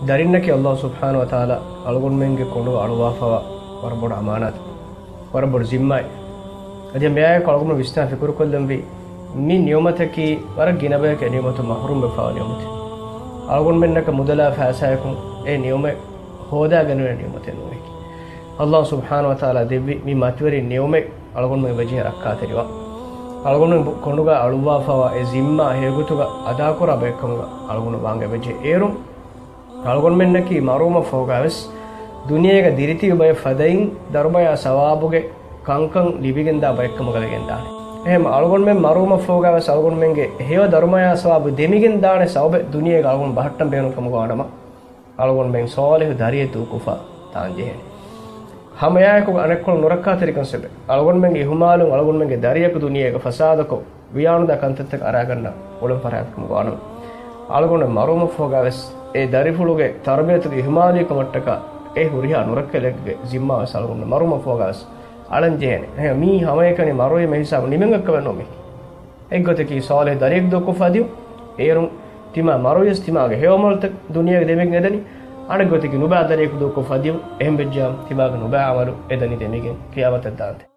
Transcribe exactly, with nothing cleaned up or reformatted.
ދަރިންނަކީ ﷲ ސުބްޙާނަހޫ ވަތަޢާލާ އަޅުގަނޑުމެންގެ ކޮނޑު އަޅުވާފަވާ ވަރަށް ބޮޑު އަމާނާތެއް، ވަރަށް ބޮޑު ޒިންމާއެއް. އަދި މިއާއެކު އަޅުގަނޑު ވިސްނާ ފިކުރުކޮށްލަންވީ، މި ނިޢުމަތަކީ ވަރަށް ގިނަ ބަޔަކު އެ ނިޢުމަތުން މަޙްރޫމްވެފަވާ ނިޢުމަތެއް. އަޅުގަނޑުމެންނަކަށް މުދަލާ ފައިސާއަކުން އެ ނިޢުމަތް ހޯދާގެންނެވޭ ނިޢުމަތެއް ނޫން. ﷲ ސުބްޙާނަހޫ ވަތަޢާލާ ދެއްވި މި މަތިވެރި ނިޢުމަތް އަޅުގަނޑުމެން އެބަޖެހޭ ރައްކާތެރިވާން. އަޅުގަނޑުމެން ކޮނޑުގަ އަޅުއްވާފަވާ އެ ޒިންމާ ހެޔޮގޮތުގަ އަދާކުރާ ބައެއްކަމުގަ އަޅުގަނޑު ވާން އެބަޖެހޭ. އޭރުން އަޅުގަނޑުމެންނަކީ މަރުވުމަށްފަހުގަވެސް ދުނިޔޭގަ ދިރިތިބި ބައެއް ފަދައިން ދަރުމަޔާ ސަވާބުގެ ކަންކަން ލިބިގެންދާ ބައެއްކަމުގަ ވެގެންދާނެ. އެހެން އަޅުގަނޑުމެން މަރުވުމަށްފަހުގަވެސް އަޅުގަނޑުމެންގެ ހެޔޮ ދަރުމަޔާ ސަވާބު ދެމިގެންދާނެ ސަބަބެއް ދުނިޔޭގަ އަޅުގަނޑު ބަހައްޓަން ބޭނުން ކަމުގަ ވާނަމަ، އަޅުގަނޑުމެން ޞާލިޙު ދަރިއެއް ދޫކޮށްފަ ދާންޖެހޭނެ. ހަމައެއާއެކު އަނެއްކޮޅު ނުރައްކާތެރިކަން ސަބަބެއް އަޅުގަނޑުމެންގެ އިހުމާލުން އަޅުގަނޑުމެންގެ ދަރިޔަކު ދުނިޔޭގަ ފަސާދަކޮށް، ވިޔާނުދާ ކަންތައްތަކަށް އަރާގަންނަ އުޅުން ފަރާތްކަމުގަ ވާނަމަ، އަޅުގަނޑު މަރުވުމަށްފަހުގަވެސް އެ ދަރިފުޅުގެ ތަރުބިޔަތުގެ އިހުމާލީކަމަށްޓަކާ އެ ހުރިހާ ނުރައްކަލެއްގެ ޒިންމާވެސް އަޅުގަނޑު މަރުވުމަށްފަހުގަވެސް އަޅަންޖެހޭނެ. އެހެން މީ ހަމައެކަނި މަރުވީމަ ހިސާބު ނިމެން އައްކަވެން ނޫން މީ. އެއްގޮތަކީ ޞާލިޙު ދަރިއެއް ދޫކޮށްފަ ދިޔުން. އޭރުން ތިމާ މަރުވިޔަސް ތިމާގެ ހެޔޮ ޢަމަލުތައް ދުނިޔޭގަ ދެމިގެން އެދަނީ. އަނެއްގޮތަކީ ނުބައި ދަރިޔަކު ދޫކޮށްފަ ދިޔުން. އެހެން ވެއްޖާ ތިމާގެ ނުބައި ޢަމަލު އެދަނީ ދެމިގެން ޤިޔާމަތަށް ދާންދެން.